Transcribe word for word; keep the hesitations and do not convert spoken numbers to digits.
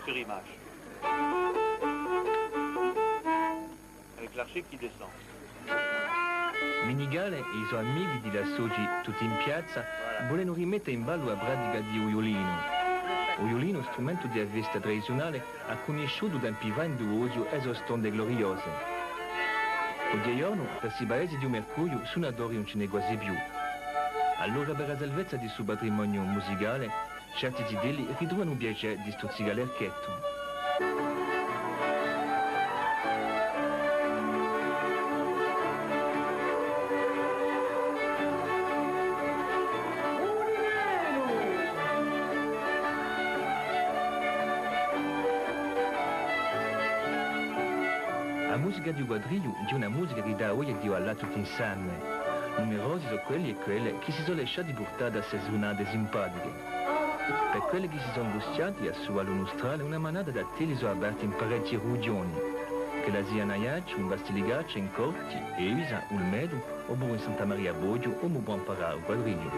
Sur image. Avec l'archive qui descend. Minicale è i so amichi di l'associ Tutti in Piazza, voilà, volenu rimette in ballu a pratica di u viulinu. U viulinu, strumentu di a festa tradiziunale, hà cunnisciutu tempi fà in Duoziu e so stonde gloriose. Oghjeghjornu, per sti paesi di u Mercuriu, sunatori ùn ci n'hè guasi più. Allora, per a salvezza di stu patrimoniu musicale, certi zitelli ritruvanu u piacè di stuzzicà l'archettu. A musica di u quadrigliu hè una musica chì dà a voglia di ballà tutti inseme. Numerosi sò quelli è quelle chì si sò lasciati purtà da ste sunate simpatiche. Per quelli chì si sò ingustiati à suvà lu nustrale, una manata d'attelli sò aperti in parechji rughjoni, ch'ella sia in Aiacciu, in Bastilicaccia, in Corti, Evisa, Ulmetu, o puru in Santa Maria Boghju, omu pò amparà u quadrigliu.